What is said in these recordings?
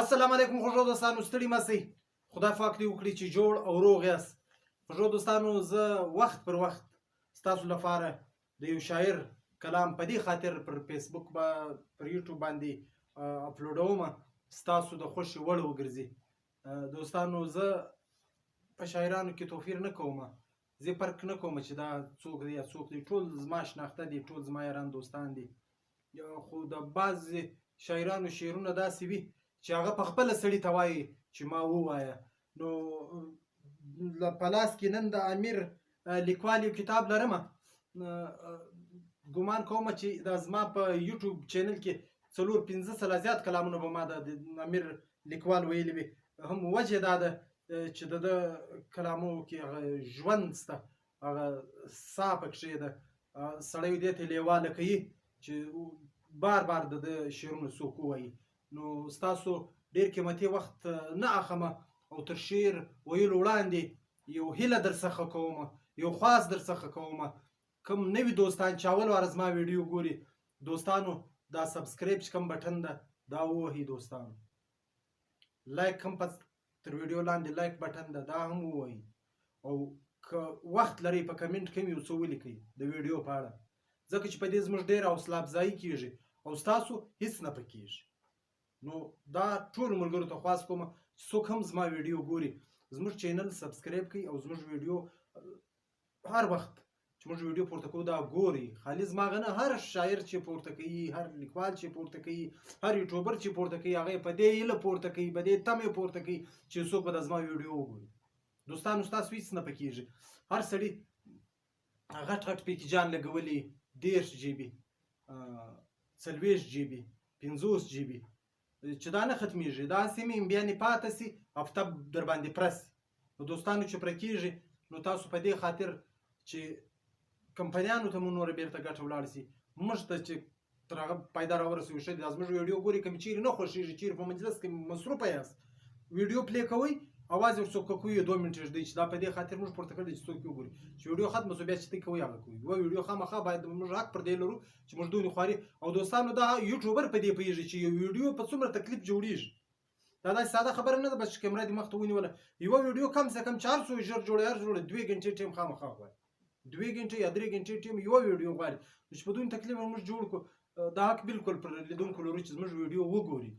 السلام علیکم خوږو دوستانو، ستړي مه سئ. خدای پاک دې وکړي چې جوړ او روغ یاست. خوږو دوستانو، زه وخت پر وخت ستاسو لپاره د یو شاعر کلام په دې خاطر پر فیسبوک با پر یوټیوب باندې اپلوډوم، ستاسو د خوښې وړ وګرځي. دوستانو، زه په شاعرانو کې توپیر نه کوم، زه فرق نه کوم چې دا څوک دی یا څوک دی، ټول زما شناخته دي، ټول زما یاران دوستان دي. خو د بعضې شاعرانو شعرونه داسې وي چې هغه په خپله سړي ته وایي چې ما ووایه. نو په لاس کې نن د امیر لیکوال یو کتاب لرم، ګمان کوم چې دا زما په یوټیوب چینل کې 4-5 ځله زیات کلامونه به ما د امیر لیکوال ویلي وي. هم وجه دا ده چې د ده کلامو کې هغه ژوند سته، هغه ساه پکښې ده، سړی دې ته لیواله کوي چې بار بار د ده شعرونه څوک ووایي. نو ستاسو ډېر قیمتي وخت نه اخم او تر شعر ویلو وړاندې یو هیله در څخه کوم، یو خواست در څخه کوم. کوم نوي دوستان چې اول وار زما ویډیو ګوري، دوستانو دا subscribe چې کوم بټن ده دا ووهئ. دوستانو like هم پس تر ویډیو لاندې like بټن ده دا هم ووهئ، او که وخت لرئ په کمنټ کې یو څه ولیکئ د ویډیو په اړه، ځکه چې په دې زموږ ډېره حوصله افزایي کېږي او ستاسو هیڅ نه پکېږي. نو دا ټولو ملګرو ته خواست کوم چې څوک هم زما ویډیو ګوري زموږ channel subscribe کړئ او زموږ ویډیو هر وخت چې موږ ویډیو پورته کوو دا ګوري. خالي زما غنه هر شاعر چې پورته کوي، هر لیکوال چې پورته کوي، هر یوټیوبر چې پورته کوي، هغه په دې هیله پورته کوي، په دې تمې پورته کوي چې څوک به د زما ویډیو وګوري. دوستانو ستاسو هیڅ نه پکېږي. هر سړي غټ غټ پیکجان لګولي، 30 جي بي، 40 جي بي، 50 جي بي، چې دا نه ختمیږي، دا هسې مې بیا نه پاته سي، هفته در باندې پرس. نو دوستانو چې پره کېږي، نو تاسو په دې خاطر چې کمپنیانو ته مو نوره بېرته ګټه ولاړ سي، موږ ته چې تر هغه پیدا راورسوي ښه دي. دا زموږ ویډیو ګوري، که مې چیرې نه خوښېږي، چیرې په مجلس کې مصروفه یاست، ویډیو play کوئ، اواز یې ورڅوک کوي، 2 منټې ږدئ، چې دا په دې خاطر موږ پورته کړی چې څوک یې وګوري. چې ویډیو ختمه شوه بیا چې ته کوئ هغه کوئ. یوه ویډیو خامخا باید موږ حق پر دې لرو چې موږ دونې خواري. او دوستانو دا یوټیوبر په دې پوهېږي چې یو ویډیو په څومره تکلیف جوړېږي. دا داسې ساده خبره نه ده بس چې کیمره دې مخته ونیوله. یوه ویډیو کم سه کم چې هر څو ژر جوړوي، هر جوړوي 2 ګنټې ټایم خامخا غواړي، 2 ګنټې یا 3 ګنټې ټایم یوه ویډیو غواړي. نو چې په دونه تکلیف موږ جوړ کړو، دا حق بالکل پر لیدونکو لرو چې زموږ ویډیو وګوري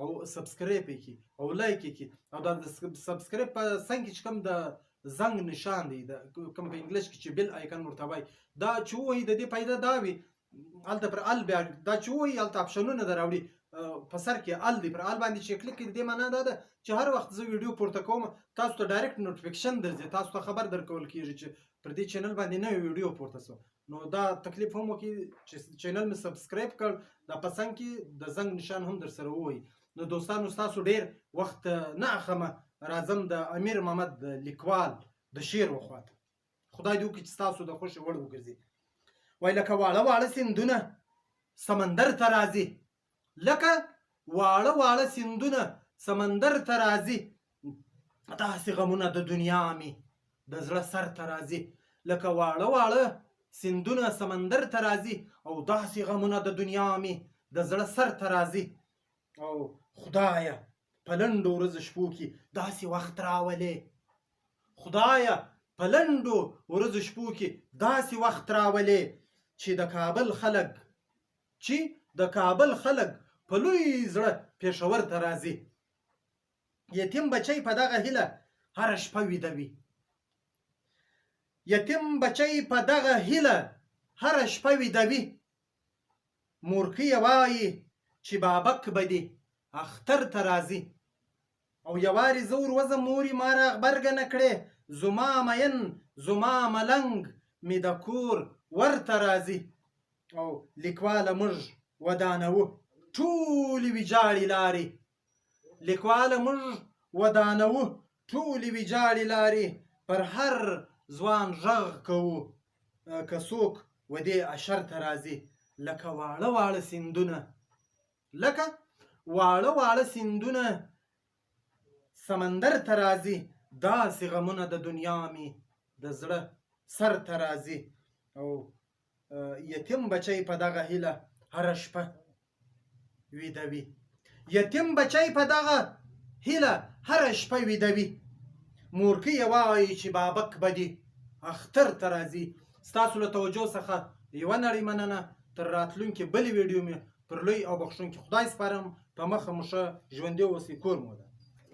او subscribe یې کړي او like یې کړي. او دا د subscribe په څنګ کې چې کوم د زنګ نشان دی، د کوم په انګلیش کې چې bell icon ورته وایي، دا چې ووهي د دې فایده دا وي، هلته پر all بیا دا چې ووهي هلته اپشنونه در راوړي، په سر کې all دی، پر all باندې چې کلیک کړئ د دې معنا دا ده چې هر وخت زه ویډیو پورته کوم تاسو ته direct notification درځي، تاسو ته خبر درکول کېږي چې پر دې channel باندې نوې ویډیو پورته سوه. نو دا تکلیف هم وکړي چې channel مې subscribe کړ، دا په څنګ کې د زنګ نشان هم در سره ووایي. نو دوستانو ستاسو ډېر وخت نه اخمه، راځم د امیر محمد لیکوال د شعر وخواته. خدای دې وکړي چې ستاسو د خوښې وړ وګرځي. وای لکه واړه واړه سیندونه سمندر ته راځي، لکه واړه واړه سیندونه سمندر ته راځي، داسې غمونه د دنیا مې د زړه سر ته راځي. لکه واړه واړه سیندونه سمندر ته راځي او داسې غمونه د دنیا مې د زړه سر ته راځي. او خدایه په لنډو ورځو شپو کې داسې وخت راولې، خدایه په لنډو ورځو شپو کې داسې وخت راولې چې د کابل خلک، چې د کابل خلک په لوی زړه پېښور ته راځي. یتیم بچی په دغه هیله هره شپه ویده وي، یتیم بچی په دغه هیله هره شپه ویده وي، مورکۍ یې وایي چې بابک به دې اختر ته راځي. او یوارې زه ور وځم مورې ما را غبرګه نه کړې، زما مین زما ملنګ مې د کور ورته راځي. او لیکواله موږ ودانوو ټولې ویجاړې لارې، لیکواله موږ ودانوو ټولې ویجاړې لارې، پر هر ځوان غږ کوو که څوک و دې اشر ته راځي. لکه واړه واړه سیندونه، لکه واړه واړه سیندونه سمندر ته راځي، داسې غمونه د دنیا مې د زړه سر ته راځي. او یتیم بچی په دغه هیله هره شپه ویده وي، یتیم بچی په دغه هیله هره شپه ویده وي، مورکۍ یې وایي چې بابک به دې اختر ته راځي. ستاسو له توجه څخه یوه نړۍ مننه. تر راتلونکې بلې ویډیو مې پر لوی او بخښونکي خدای سپارم. په مخه مو ښه، ژوندي اوسئ، کور مو ودان.